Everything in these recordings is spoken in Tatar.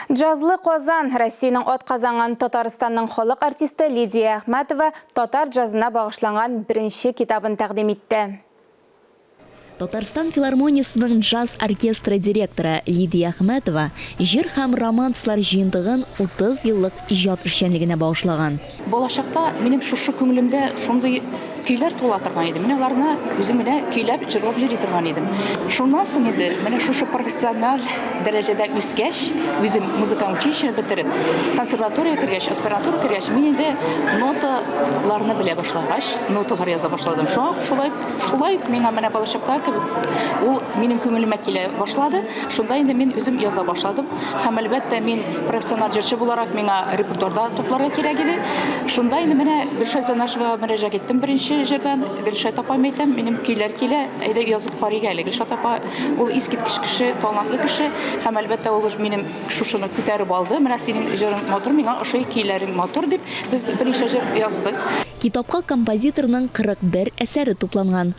Джазлы Казан, Россиянең атказанган Татарстанның халык артисты Лидия Әхмәтова татар джазына багышланган беренче китабын тәкъдим итте. Татарстан филармониясенең джаз оркестры директоры Лидия Әхмәтова җыр һәм романслар җыентыгын 30 еллык иҗат эшчәнлегенә багышлаган. Балачакта минем шушы күңелемдә шундый көйләр тула торган иде. Мин аларны үзем генә көйләп, җырлап йөри торган идем. Шуннан соң инде менә шушы профессиональ дәрәҗәдә үскәч, үзем музыка училищены бетереп, консерватория кергәч, аспирантура кергәч, мин инде ноталарны белә башлагач, ноталар яза башладым. Шуңа шулай шулай ук миңа менә балачакта кебек ул минем күңелемә килә башлады. Шунда инде мин үзем яза башладым. Һәм, әлбәттә, мин профессиональ җырчы буларак, миңа репертуарда тупларга кирәк иде. Шунда инде менә Гөлшат Занашевага мөрәҗәгать иттем беренче җырдан. Гөлшат апа, әйтәм, минем көйләр килә, әйдә язып карыйк әле. Гөлшат апа ул искиткеч кеше, талантлы кеше. Һәм, әлбәттә, ул минем шушыны күтәреп алды. Менә синең җырың матур, миңа ошый, көйләрең матур дип, без берничә җыр яздык. Китапка композиторның 41 әсәре тупланган.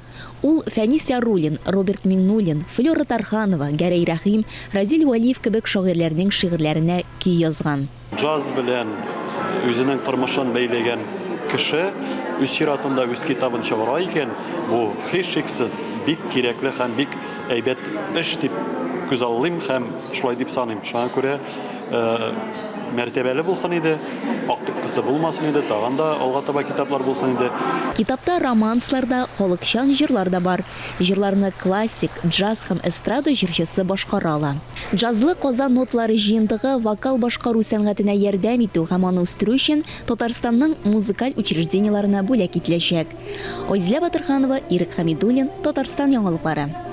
Ул Фәнис Яруллин, Роберт Миңнуллин, Флера Тарханова, Гәрәй Рәхим, Разил Вәлиев кебек шагыйрьләрнең шигырьләренә көй язган. Джаз белән үзенең тормышын бәйләгән кеше үз чиратында үз китабын чыгара икән, бу, һичшиксез, бик кирәкле һәм бик әйбәт эш дип күзаллыйм һәм шулай дип саныйм. Шуңа күрә мәртәбәле булсын иде, актыккысы булмасын иде, тагын да алга таба китаплар булсын иде. Китапта романслар да, халыкчан җырлар да бар. Җырларны классик, джаз һәм эстрада җырчысы башкара ала. Джазлы Казан ноталары җыентыгы вокал башкару сәнгатенә ярдәм итү һәм аны үстерү өчен Татарстанның музыкаль учреждениеләренә бүләк ителәчәк. Айзилә Батырханова, Ирек Хәмидуллин, Татарстан яңалыклары.